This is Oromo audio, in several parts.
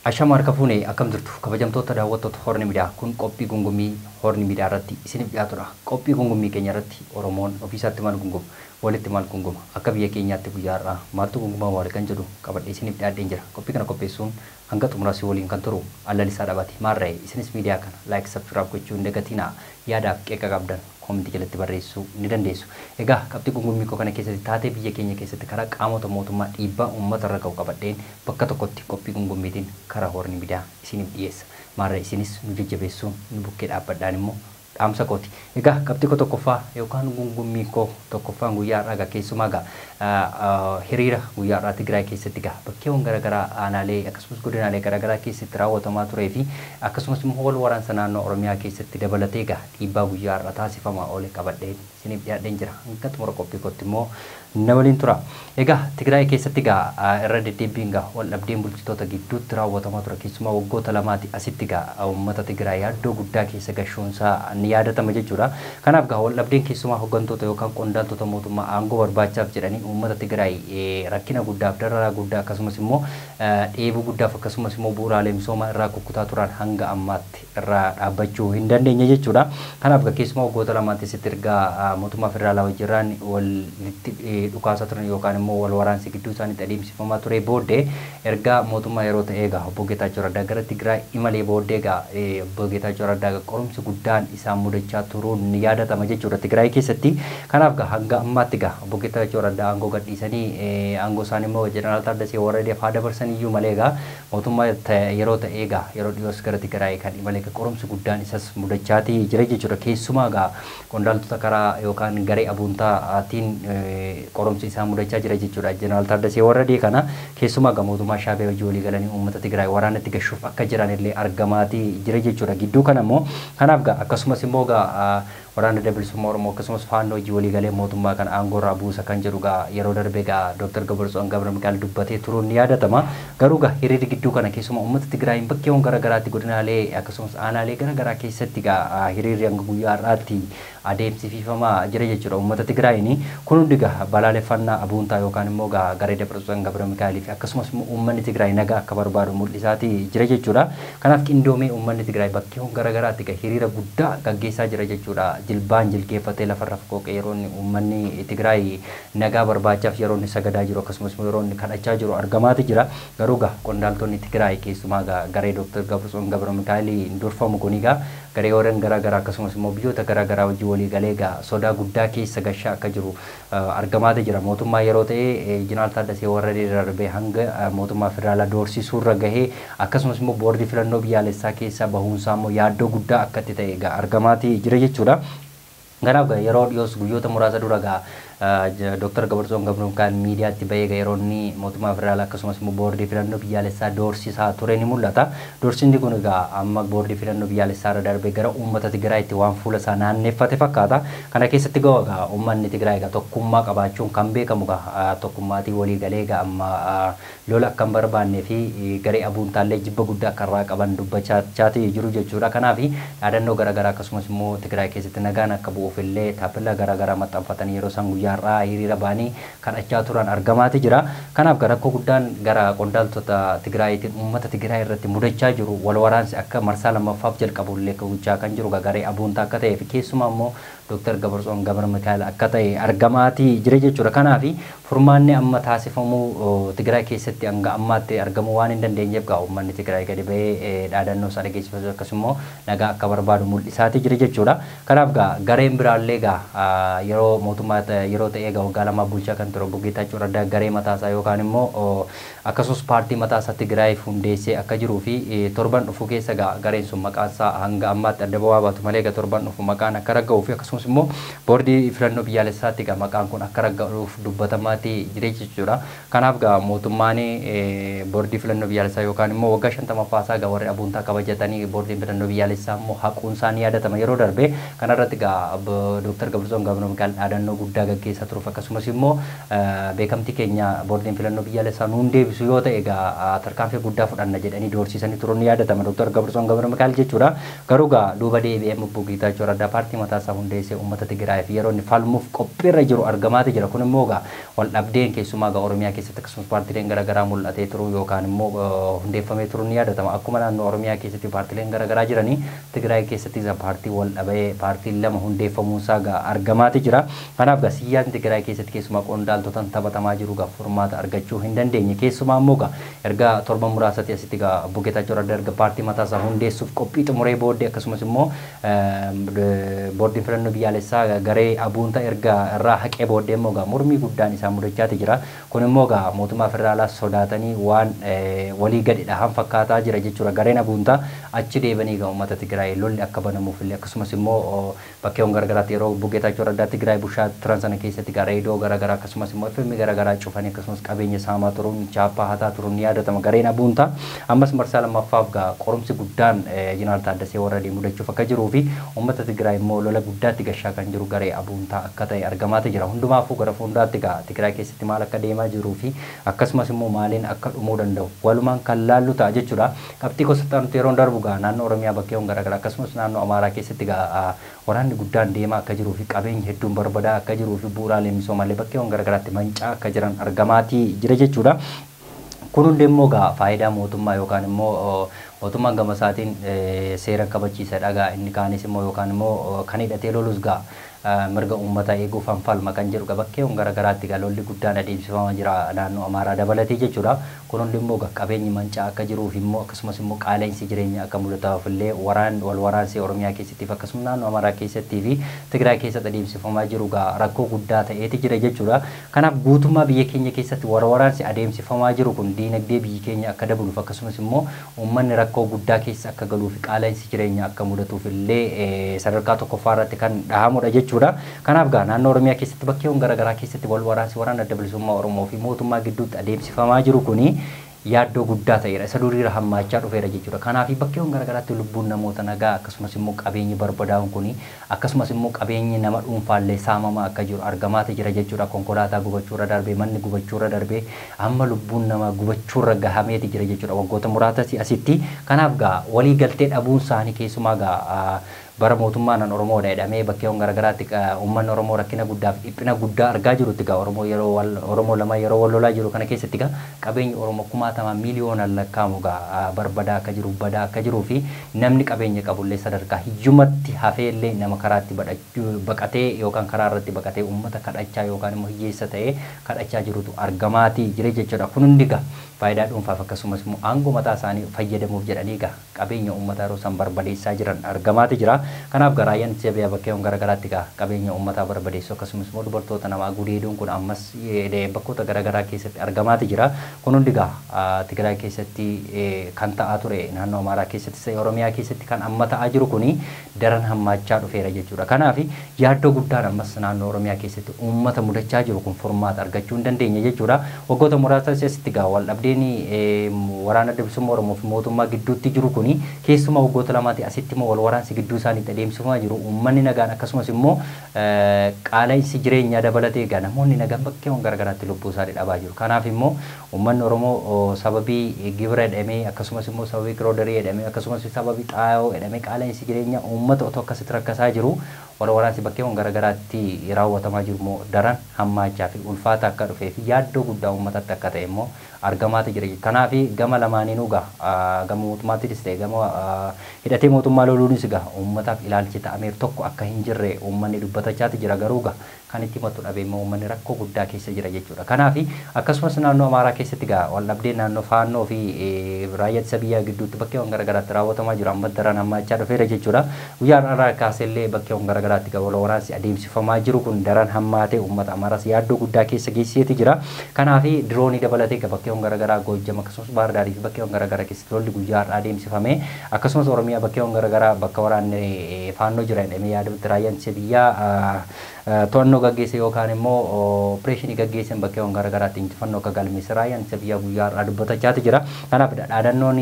Ashama harka fuunee akkam jirtu kabajamtoota daawwattoota Horni Miidiyaa kun qophii gungummii Horni Miidiyaa irratti isiniif dhiyaatudha. Qophii gungummii keenya irratti Oromoon ofiisaatti maal gunguma, walitti maal gunguma, akka biyya keenyaatti guyyaa har'aa maaltu gungumaa waali kan jedhu qabadhee isiniif dhiyaadheen jira. Qophii kana qopheessuun hanga xumuraasii waliin kan turu Allalisaa Dhabaati. Maarree isinis miidiyaa kana like subscribe gochuu hin dagatinaa. Yaadaaf qeeqa qabdan koomentii jalatti barreessuu ni dandeessu. Egaa qabxii gungummii koo kana keessatti taatee biyya keenya keessatti karaa qaamota mootummaa dhiibbaa uummata irra ga'u qabadheen bakka tokkotti qophii gungummiitiin karaa Horni Miidiyaa isiniif dhiyeessa. Maarree isinis nu jajjabeessuun nu bukkee dhaabbadhaan immoo dhaamsa kooti. Egaa qabxii koo tokkoffaa yookaan gungummii koo tokkoffaan guyyaa har'aa egaa keessumaa egaa hiriira guyyaa har'aa Tigraay keessatti egaa bakkeewwan garaagaraa aanaalee akkasumas godinaalee garaagaraa keessatti raawwatamaa turee fi akkasumas immoo wal waraansa naannoo Oromiyaa keessatti dabalatee egaa dhiibbaa guyyaa har'aa taasifamaa oole qabadheen isiniif dhiyaadheen jira. Hanga xumura qophii kootti immoo na waliin tura. Egaa Tigraay keessatti egaa irra deddeebiin egaa wal dhabdeen bulchitoota gidduutti raawwatamaa ture keessumaa waggoota lamaati asitti egaa uummata Tigraay yaaddoo guddaa keessa gashuunsaa ni yaadatama jechuudha. Kanaaf egaa wal dhabdeen keessumaa hooggantoota yookaan qondaaltota mootummaa aangoo barbaachaaf jedhanii uummata Tigraay rakkina guddaaf dararaa guddaa akkasumas immoo dheebuu guddaaf akkasumas immoo bu'uuraalee misoomaa irraa kukkutaa turan hanga ammaatti irraa dhaabbachuu hin dandeenye jechuudha. Kanaaf egaa keessumaa waggoota lamaatti asitti ergaa mootummaa federaalaa wajjirraan walitti dhukaasaa turan yookaan immoo wal waraansi gidduu isaaniitti adeemsifamaa ture booddee ergaa mootummaa yeroo ta'e egaa obbo Geetaachoo Raddaa gara Tigraay imalee booddee egaa obbo Geetaachoo Raddaa qorumsi guddaan isaan mudachaa turuun ni yaadatama jechuudha Tigraay keessatti. Kanaaf egaa hanga ammaatti egaa obbo Geetaachoo Raddaa aangoo gadhiisanii aangoo isaanii immoo Jeneraal Taaddasee Warradeef haa dabarsan iyyuu malee egaa mootummaa yeroo ta'e egaa yeroo dhiyoos gara Tigraay kan imalee qorumsi guddaan isas mudachaatii jira jechuudha. Keessumaa egaa qondaaltota karaa yookaan garee abuuntaatiin qorumsi isaa mudachaa jira jechuudha. Jeneraal Taaddasee Warradee kana keessumaa egaa mootummaa Shaabiyaa wajjin walii galanii uummata Tigraay waraanatti gashuuf akka jiran illee argamaatii jira jechuudha. Gidduu kana immoo kanaaf egaa akkasumas immoo egaa waraana adda bilisummaa Oromoo akkasumas faannoo wajjin walii galee mootummaa kana aangoo irraa buusa kan jedhu egaa yeroo darbe egaa Dr. Gabratsiyoon Gabramikaa'el dubbatee turuun ni yaadatama. Garuu egaa hiriirri gidduu kana keessumaa uummata Tigraayin bakkeewwan garaagaraatti godinaalee akkasumas aanaalee garaagaraa keessatti egaa hiriirri hanga guyyaa har'aatti adeemsifamaa jira jechuudha uummata Tigraayini. Kun hundi egaa balaaleffannaa abuuntaa yookaan immoo egaa garee Dabratsiyoon Gabramikaa'elii fi akkasumas immoo uummanni Tigraay nagaa akka barbaadu mul'isaatii jira jechuudha. Kanaaf qindoomee uummanni Tigraay bakkeewwan garaagaraatti egaa hiriira guddaa gaggeessaa jira jechuudha. Jilbaan jilgeeffatee lafarra foqooqee yeroo inni uummanni Tigraay nagaa barbaachaaf yeroo inni sagadaa jiru akkasumas immoo yeroo inni kadhachaa jiru argamaati jira. Garuu egaa qondaaltonni Tigraay keessumaa egaa garee Dr. Gabratsiyoon Gabramikaa'eliin durfamu kun egaa gareewwan garaagaraa akkasumas immoo biyyoota garaagaraa wajjin walii galee egaa sodaa guddaa keessa gashaa akka jiru argamaati jira. Mootummaa yeroo ta'e Jeneraal Taaddasee Warradee darbee hanga mootummaa federaalaa doorsisuurra gahee akkasumas immoo boordii filannoo biyyaalessaa keessaa bahuunsaa immoo yaaddoo guddaa akka itti ta'e egaa argamaati jira jechuudha. Kanaaf yeroo dhiyoos guyyoota muraasa dura egaa Dr. Gabratsiyoon Gabramikaa'el miidiyaatti bahee yeroo inni mootummaa federaalaa akkasumas immoo boordii filannoo biyyaalessaa doorsisaa ture ni mul'ata. Doorsisni kun egaa amma boordii filannoo biyyaalessaa irra darbee gara uummata Tigraayitti waan fuula isaa naanneeffate fakkaata. Kana keessatti egaa uummanni Tigraay egaa tokkummaa qabaachuun kan beekamu egaa tokkummaatii walii galee egaa amma lola akka hin barbaannee fi garee abuuntaallee jibba guddaa akka irraa qaban dubbachaa jiru jechuudha. Kanaaf dhaadannoo garaagaraa akkasumas immoo Tigraay keessatti nagaan akka bu'uuf illee taappellaa garaagaraa maxxanfatanii yeroo isaan guyyaa har'aa hiriira ba'anii kadhachaa turan argamaati jira. Kanaaf rakkoo guddaan gara qondaaltota Tigraayitiin uummata Tigraay irratti mudachaa jiru wal waraansi akka marsaa lammaffaaf jalqabu illee gochaa kan jiru garee abuuntaa akka ta'ee fi keessumaa immoo Dr. Gabratsiyoon Gabramikaa'el akka ta'e argamaatii jira jechuudha. Kanaaf furmaanni amma taasifamu Tigraay keessatti hanga ammaatti argamuu waan hin dandeenyeef egaa uummanni Tigraay gadi ba'ee dhaadannoo isaa dhageessifatu akkasumas nagaa akka barbaadu mul'isaatii jira jechuudha. Kanaaf egaa gareen biraallee egaa yeroo mootummaa yeroo ta'e egaa waggaa lamaa bulchaa kan ture obbo Geetaachoo Raddaa garee mataasaa yookaan immoo akkasumas paartii mataasaa Tigraayiif hundeessee akka jiruu fi torban dhufu keessa egaa gareen sun maqaan isaa hanga ammaatti adda ba'aa baatu malee egaa torban dhufu maqaan akka ragga'uu fi akkasumas immoo boordii filannoo biyyaalessaatti egaa maqaan kun akka ragga'uuf dubbatamaati jira jechuudha. Kanaaf egaa mootummaan boordii filannoo biyyaalessaa yookaan immoo waggaa 50ffaa isaa egaa warri abuuntaa kabajatanii boordiin filannoo biyyaalessaa immoo haquun isaa ni yaadatama yeroo darbe. Kanarratti egaa Dr. Gabratsiyoon Gabramikaa'el dhaadannoo guddaa gaggeessaa turuuf akkasumas immoo beekamtii keenya boordiin filannoo biyyaalessaa nuun deebisu yoo ta'e egaa tarkaanfii guddaa fudhanna jedhanii doorsisanii turuun ni yaadatama Dr. Gabratsoon Gabramikaa'el jechuudha. Garuu egaa duuba deebi'ee obbo Geetaachoo Raddaa paartii mataa isaa hundeessee uummata Tigraayiif yeroo inni falmuuf qophiirra jiru argamaati jira. Kun immoo egaa wal dhabdeen keessumaa egaa Oromiyaa keessatti akkasumas paartiileen garaagaraa mul'atee turuu yookaan immoo hundeeffamee turuun ni yaadatama. Akkuma naannoo Oromiyaa keessatti paartiileen garaagaraa jiranii Tigraay keessatti isa paartii wal dhabee paartiin lama hundeeffamuusaa egaa argamaati jira. Kanaaf egaa siyaasni Tigraay keessatti keessumaa qondaaltotaan taphatamaa jiru egaa furmaata argachuu hin dandeenye. Keessumaa immoo egaa erga torban muraasatti asitti egaa obbo Geetaachoo Raddaa erga paartii mataa isaa hundeessuuf qophii xumuree booddee akkasumas immoo boordiin filannoo biyyaalessaa garee abuunta erga irraa haqee booddee immoo egaa mormii guddaan isaa mudachaati jira. Kun immoo egaa mootummaa federaalaa sodaatanii waan walii gadi dhahan fakkaataa jira jechuudha. Gareen abuunta achi deebanii egaa uummata Tigraay lolli akka banamuuf illee akkasumas immoo bakkeewwan garaagaraatti yeroo obbo Geetaachoo Raddaa Tigraay bushaa turan sana keessatti egaa reediyoo garaagaraa akkasumas immoo FM garaagaraa cufanii akkasumas qabeenya saamaa turuun chaappaa hataa turuun ni yaadatama. Gareen abuunta ammas marsaa lammaffaaf egaa qorumsi guddaan Jeneraal Taaddasee Warradee mudachuuf akka jiruu fi uummata Tigraay immoo lola guddaatti gashaa kan jiru garee abuuntaa akka ta'e argamaati jira. Hundumaafuu gara fuulduraatti egaa Tigraay keessatti maal akka deemaa jiruu fi akkasumas immoo maaliin akka dhumuu danda'u walumaan kan laallu ta'a jechuudha. Qabxii gosa nuti yeroo darbu egaa naannoo Oromiyaa bakkeewwan garaagaraa akkasumas naannoo Amaaraa keessatti egaa waraanni guddaan deemaa akka jiruu fi qabeenyi hedduun barbadaa akka jiruu fi bu'uuraalee misoomaalee bakkeewwan garaagaraatti mancaa akka jiran argamaatii jira jechuudha. Kun hundi immoo egaa faayidaa mootummaa yookaan immoo mootummaan gama isaatiin seera kabachiisadha egaa inni kaanis immoo yookaan immoo kan hidhatee lolus egaa mirga uummataa eeguuf falma kan jedhu bakkeewwan garaagaraatti egaa lolli guddaan adeemsifamaa jira naannoo Amaaraa dabalatee jechuudha. Kun hundi immoo qabeenyi mancaa akka jiruuf immoo akkasumas immoo qaala'insi jireenyaa akka mudataaf illee waraan wal waraansee Oromiyaa keessatti akkasumas naannoo Amaaraa keessattii fi Tigraay keessatti adeemsifamaa jiru egaa rakkoo guddaa ta'eeti jira jechuudha. Kanaaf guutummaa biyya keenya keessatti wal waraansi adeemsifamaa jiru kun diinagdee biyyi keenya akka dabaluuf akkasumas immoo uummanni rakkoo guddaa keessa akka galuu fi qaala'insi jireenyaa akka mudatuuf illee sadarkaa tokkoffaa irratti kan dhahamudha jechuudha. Kanaaf egaa naannoo Oromiyaa keessatti bakkeewwan garaagaraa keessatti wal waraansi waraana adda bilisummaa Oromoo fi mootummaa gidduutti adeemsifamaa jiru kuni yaaddoo guddaa ta'eera. Isa duriirra hammaachaa dhufeera jechuudha. Kanaaf bakkeewwan garaagaraatti lubbuun namoota nagaa akkasumas immoo qabeenyi barbadaa'uun kuni akkasumas immoo qabeenyi nama dhuunfaallee saamamaa akka jiru argamaati jira jechuudha. Konkolaataa gubachuurra darbee manni gubachuurra darbee amma lubbuun namaa gubachuurra gahameeti jira jechuudha. Waggoota muraasa asitti. Kanaaf egaa walii galtee dhabuun isaanii keessumaa egaa bara mootummaa naan Oromoodha jedhamee bakkeewwan garaagaraatti uummanni Oromoo rakkina guddaa fi dhiphina guddaa argaa jirutti egaa Oromoo yeroo wal Oromoo lama yeroo wal lolaa jiru kana keessatti egaa qabeenyi Oromoo kumaatamaa miiliyoonaan lakkaa'amu egaa barbadaa akka jiru badaa akka jiruu fi namni qabeenya qabullee sadarkaa hiyyumatti hafeellee nama karaatti baqatee yookaan karaa irratti baqatee uummata kadhachaa yookaan immoo hiyyeessa ta'ee kadhachaa jirutu argamaatii jira jechuudha. Kun hundi egaa faayidaa dhuunfaaf akkasumas immoo aangoo mataa isaanii fayyadamuuf jedhanii egaa qabeenya uummataa yeroo isaan barbadeessaa jiran argamaati jira. Kanaaf egaa raayyaan ittisa biyyaa bakkeewwan garaagaraatti egaa qabeenya uummataa barbadeessu akkasumas immoo dubartoota namaa gudeeduun kun ammas bakkoota garaagaraa keessatti argamaati jira. Kun hundi egaa Tigraay keessatti kan ta'aa ture naannoo Amaaraa keessatti Oromiyaa keessatti kan amma ta'aa jiru kuni daran hammaachaa dhufeera jechuudha. Kanaaf yaaddoo guddaan ammas naannoo Oromiyaa keessatti uummata mudachaa jiru kun furmaata argachuu hin dandeenye jechuudha. Waggoota muraasa keessatti egaa wal dhabdeen waraana adda bilisummaa Oromoo fi mootummaa gidduutti jiru kuni keessumaa waggoota lamaati asitti immoo wal waraansi gidduu isaaniitti adeemsifamaa jiru. Uummanni nagaan akkasumas immoo qaala'insi jireenyaa dabalatee egaa namoonni nagaan bakkeewwan garaagaraatti lubbuu isaanii dhabaa jiru. Kanaaf immoo uummanni Oromoo sababii gibira jedhamee akkasumas immoo sababii kiroodarii jedhamee akkasumas sababii xaa'oo jedhamee qaala'insi jireenyaa uummata otoo akkasitti rakkasaa jiru wal waraansi bakkeewwan garaagaraatti raawwatamaa jiru immoo daran hammaachaa fi ulfaata akka dhufee fi yaaddoo guddaa uummatatti akka ta'e immoo argamaati jira. Kanaaf gama lamaaniinuu egaa gama mootummaattis ta'e gama hidhatee mootummaa loluunis egaa uummataaf ilaalchi ta'ameeru tokko akka hin jirre uummanni dubbatachaati jira. Garuu egaa kan itti himatu dhabee immoo uummanni rakkoo guddaa keessa jira jechuudha. Kanaaf akkasumas naannoo Amaaraa keessatti egaa wal dhabdeen naannoo Faannoo fi raayyaa ittisa biyyaa gidduutti bakkeewwan garaagaraatti raawwatamaa jiru amma daran hammaachaa dhufeera jechuudha. Guyyaa har'aa kaasee illee bakkeewwan garaagaraatti egaa wal waraansi adeemsifamaa jiru kun daran hammaatee uummata Amaaraas yaaddoo guddaa keessa geessiseeti jira. Kanaaf diroonii dabalatee egaa bakkeewwan garaagaraa Goojjam akkasumas Baahir Daarii fi bakkeewwan garaagaraa keessatti lolli guyyaa har'aa adeemsifame akkasumas Oromiyaa bakkeewwan garaagaraa bakka waraanni Faannoo jira jedhamee yaadamutti raayyaan ittisa biyyaa to'annoo gaggeesse yookaan immoo opereeshinii gaggeessan bakkeewwan garaagaraatti injifannoo akka galmeesse raayyaan ittisa biyyaa guyyaa har'aa dubbatachaati jira. Kanaaf dhaadannoon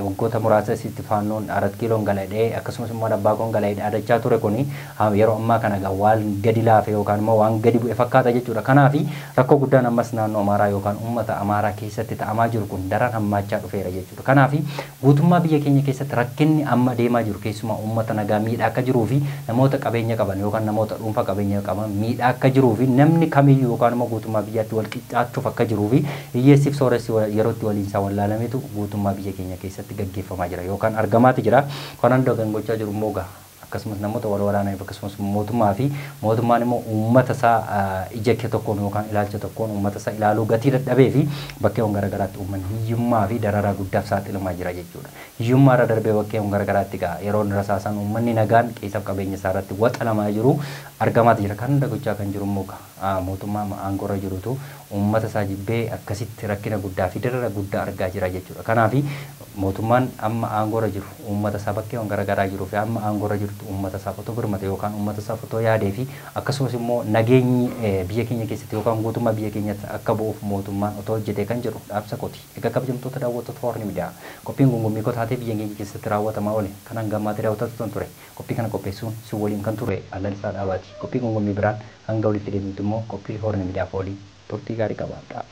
waggoota muraasa asitti faannoon 4 kiiloon galadhee akkasumas immoo abbaa koon galadhee dhaadachaa ture kuni yeroo ammaa kana egaa waan gadi laafe yookaan immoo waan gadi bu'e fakkaata jechuudha. Kanaaf rakkoo guddaan ammas naannoo Amaaraa yookaan uummata Amaaraa keessatti ta'amaa jiru kun daran hammaachaa dhufeera jechuudha. Kanaaf guutummaa biyya keenya keessatti rakkinni amma deemaa jiru keessumaa uummata nagaa miidhaa akka jiruu fi namoota qabeenya qaban yookaan namoota dhuunfaa qabeenya qaban miidhaa akka jiruu fi namni kamiyyuu yookaan immoo guutummaa biyyaatti wal qixxaachuuf akka jiruu fi hiyyeessiif sooressi yerootti waliin isaa wallaalametu guutummaa biyya keenya keessatti gaggeeffamaa jira yookaan argamaati jira. Kan hunda kan gochaa jiru immoo gaha. Akkasumas namoota wal waraananiif akkasumas mootummaa fi mootummaan immoo uummata isaa ija tokkoon yookaan ilaalcha tokkoon uummata isaa ilaaluu gatii dadhabee fi bakkeewwan garaagaraatti uummanni hiyyummaa fi dararaa guddaaf saaxilamaa jira jechuudha. Hiyyummaa irra darbee bakkeewwan garaagaraatti ga'a yeroo rasaasan uummanni nagaan qeessaaf qabeenya isaa irratti waxalamaa jiru argamaati jira. Kan hunda gochaa kan jiru immoo mootummaa aangoorra jirutu uummata isaa jibbee akkasitti rakkina guddaa fi darara guddaa argaa jira jechuudha. Kanaaf mootummaan amma aangoorra jiru uummata isaa bakkeewwan garaagaraa jiruu fi amma aangoorra jirtu uummata isaaf otoo birmate yookaan uummata isaaf otoo yaadee fi akkasumas immoo nageenyi biyya keenya keessatti yookaan guutummaa biyya keenyatti akka bu'uuf mootummaan otoo hojjetee kan jedhu dhaamsa kooti. Egaa kabajamtoota daawwattoota Horni Miidiyaa, qophiin gungummii kotaatee biyya keenya keessatti raawwatamaa oole kan hanga ammaatti daawwattoota ture. Qophii kana qopheessuun si waliin kan ture Allansaa Dhaabaati. Qophii gungummii biraan hanga walitti deemnutti immoo qophii Horni Miidiyaaf oolii turtii gaarii qabaadha.